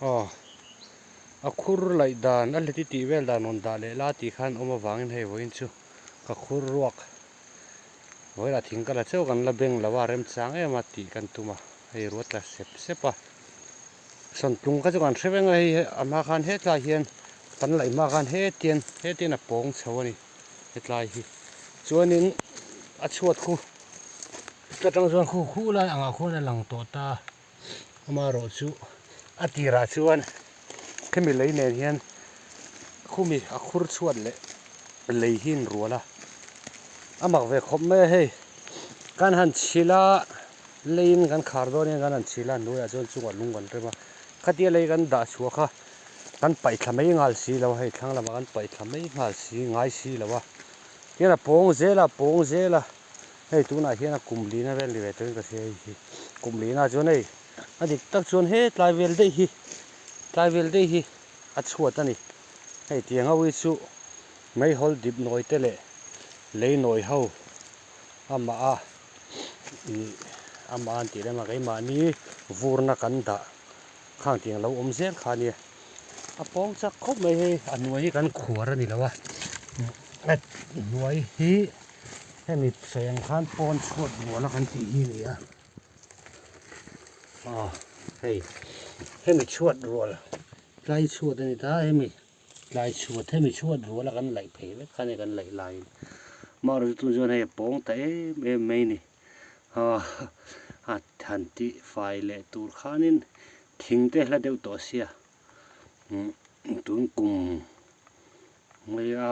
Aw a khur laih dan a hleti tih vel dan rawn dah leh la tih khan awm avangin hei vawiin chu ka khur ruak vawilah thing ka la chauh kan la beng lo a remchang em a tih kan tum a hei ruat tla sep sep a sawntlung kha chu kan hre veng a hei a hma khan hetlai hian kan laih hma khan hetian hetian a pawng chho a ni hetlai hi chuanin a chhuat khu ta tang chuan khu khu lai angah khuan a lang tawh ta. Amaherawh chu a tirah chuan khemi lei nen hian khumi a khur chhuat leh lei hi in rual a, a mak ve khawp mai a hei kan han chhilh a leiin kan khar dawn hian kan han chhilh a hnuaiah chuan chungah lung kan rem a khatia lei kan dah chhuah kha kan paih thla mai nghal si lo a hei thlang lamah kan paih thla mai nghal si ngai si lo a tihian a pawng zel a pawng zel a. Hei tunah hian a kum lina vel ni ve tawhin ka hria hei hi kum lina chuan hei a dik tak chuan he tlai vel daih hi tlai vel daih hi a chhuat a ni hei tiang ho hi chu meihawl dip nawi te leh lei nawi ho amah a ih amah an tih lem a keimahni vurna kan dah khang tiang lo awm zel kha a nia a pawng chak khawp mai hei a hnuai hi kan khuar a ni lo a a hnuai hi. Hemi sawi ang khan pawn chhuat rual a kan tih hi a ni a, aw hei hemi chhuat rual tlai chhuat a ni ta hemi tlai chhuat hemi chhuat rual a kan laih phei vek kha a ni kan laih laiin amaherawhchu chu chuan hei a pawng ta em em mai a ni aw a han tih fai leh tur khanin thing te hla deuh tawh sia tun kum. Hmei a,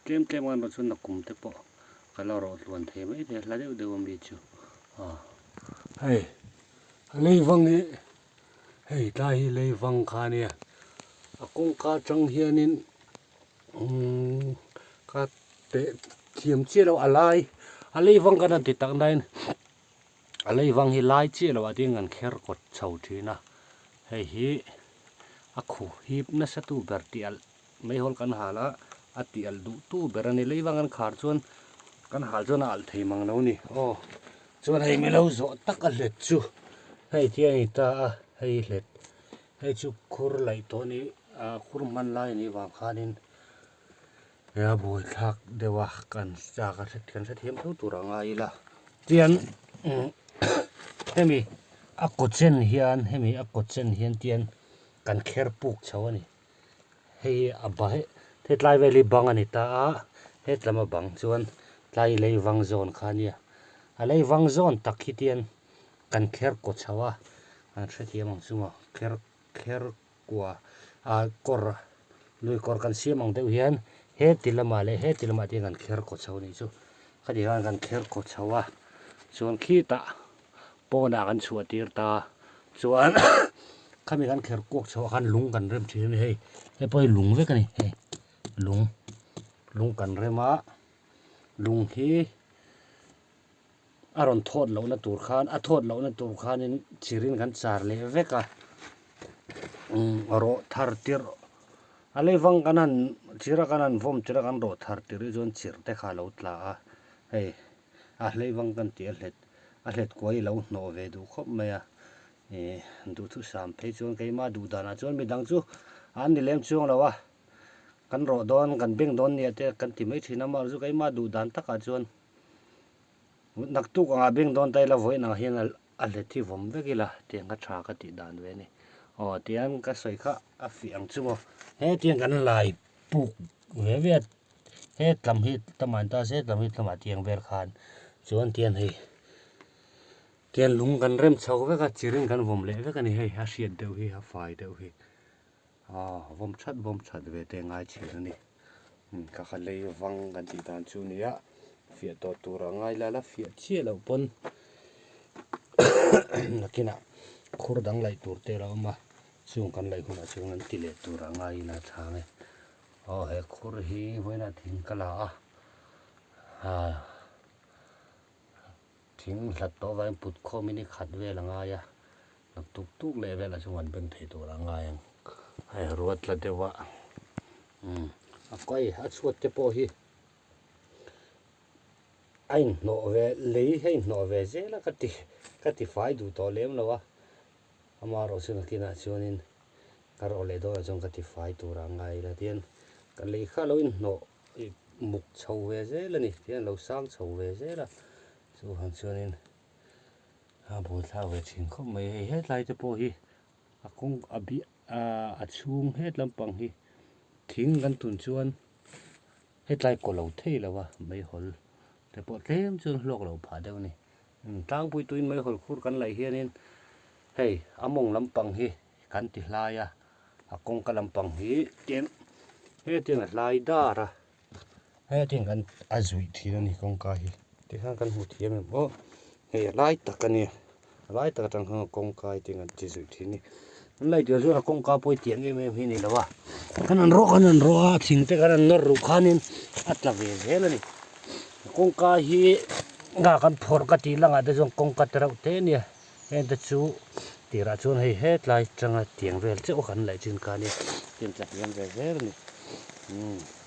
tlem tlem a erawh chuan nakum te pawh ka la rawh tluan thei mai thei a, hla deuh deuh ami chu a. Hei a lei vang hi hei tlai hi lei vang kha a nia, a kawngka atang hianin umm ka teh thiam chiah lo a lai a lei vang kan han ti tak nain a lei vang hi lai chiah loh ah te hian kan kher kawt chho thin a, hei hi a khu hip nasa tu ber tih alh. Meihawl kan hal a, a tih alh duh tu ber a ni. Lei vang kan khar chuan kan hal chuan a alh thei mang lo a ni. Aw chuan hei milo zawh tak a hlet chu hei ti a ni ta a, hei hlet hei chu khur laih tawh a ni a khur hman lai a nih vang khanin he a buai thlak deuh a kan chak a kan hrethiam tho tur a ngai ila. Tian hemi a kaw chen hian hemi a kaw chen hian tian kan kher puk chho a ni. Hei a ba hetlai vel hi bang a ni ta a, hetlam a bang chuan tlai lei vang zawn kha a nia. A lei vang zawn tak hi tian kan kher kaw chho a, an hrethiam ang chu maw kher kher kua ah kawr lui kawr kan siam ang deuh hian heti lamah leh heti lamah te hian kan kher kaw chho a nih chu. Khati khan kan kher kaw chho a, chuan khitah Pawnah kan chhuah tir ta chuan khami kan kher kuak chhoh ah khan lung kan rem thin a ni hei hei pawh hi lung vek a ni hei lung lung kan rem a lung hi a rawn thawt lohna tur khan a thawt lohna tur khanin chirin kan char leh vek a umm rawh thar tirh a lei vang kan han chira kan han vawm tirh a kan rawh thar tirh hi chuan chirh te kha a lo tla a hei. A hlei vang kan tih a hlet a hlet kuai i lo hnawh ve duh khawp mai a, ih duhthusam phei chuan keimah duh danah chuan midang chu an ni lem chuang lo a, kan rawh dawn kan beng dawn nia te kan ti mai thin a, amaherawhchu keimah duh dan takah chuan naktuk angah beng dawn ta ila vawiin ang hian a hlet hi vawm vek ila tiang kha tha ka tih dan ve a ni. Aw tiang ka sawi kha a fih ang chu maw hetiang kan lai puk ve ve a. He tlam hi tamah an ta se tlam hi tlamah tiang vel khan chuan tian hei tian lung kan rem chho vek a chirin kan vawm leh vek a ni hei a hriat deuh hi a fai deuh hi aw vawm that vawm that ve te ngai thin a ni ka kha lei vang kan tih dan chu a ni a fiah tawh tur a ngai lal a fiah chiah loh pawn nakinah khur dang laih tur te a lo awm a chung kan laih hunah chuan an ti leh tur a ngai in a chhang e. Aw he khur hi vawiinah thing ka la a ah thing hlat tawh avangin put khawmin i khat vel a ngai a nak tuk tuk leh velah chuan kan beng thei tur a ngai ang hei ruat tla deuh a umm a kai a chhuat te pawh hi a inhnawh ve lei hi a inhnawh ve zel a ka ti ka ti fai duh tawh lem lo a amaherawhchu nakinah chuanin. Kar aw leh dawnah chuan ka ti fai tur a ngai ila tihian ka lei kha lo inhnawh ih muk chho ve zel a ni tihian a lo sang chho ve zel a chuvang chuanin a buaithlak ve thin khawp mai hei hetlai te pawh hi a kawng a bia ah a chhung het lampang hi thing kan tun chuan hetlai kaw lo thei lo a meihawl te pawh tlem chuan hlawk lo phah deuh a ni tlangpui tuin meihawl khur kan laih hianin hei a mawng lampang hi kan ti hlai a a kawngka lampang hi tiang hetiang a hlai dar a hetiang kan a zuih thin a ni kawngka hi tikhan kan hmu thiam em aw hei a lai tak a nia a lai tak atang khan kawngka hi tiang an ti zuih thin a ni an laih tur chuan a kawngka pawh hi tiang em em hi a ni lo a kan han rawh kan han rawh a thing te kan han nawr ruh khanin a tla ve zel a ni kawngka hi nga kan phawrh ka tih langah te chuan kawngka te reuh te a nia. Heng te chu tirah chuan hei hetlai atanga tiang vel chauh a kan laih chin kha a nia tiang tla hniam ve zel a ni umm.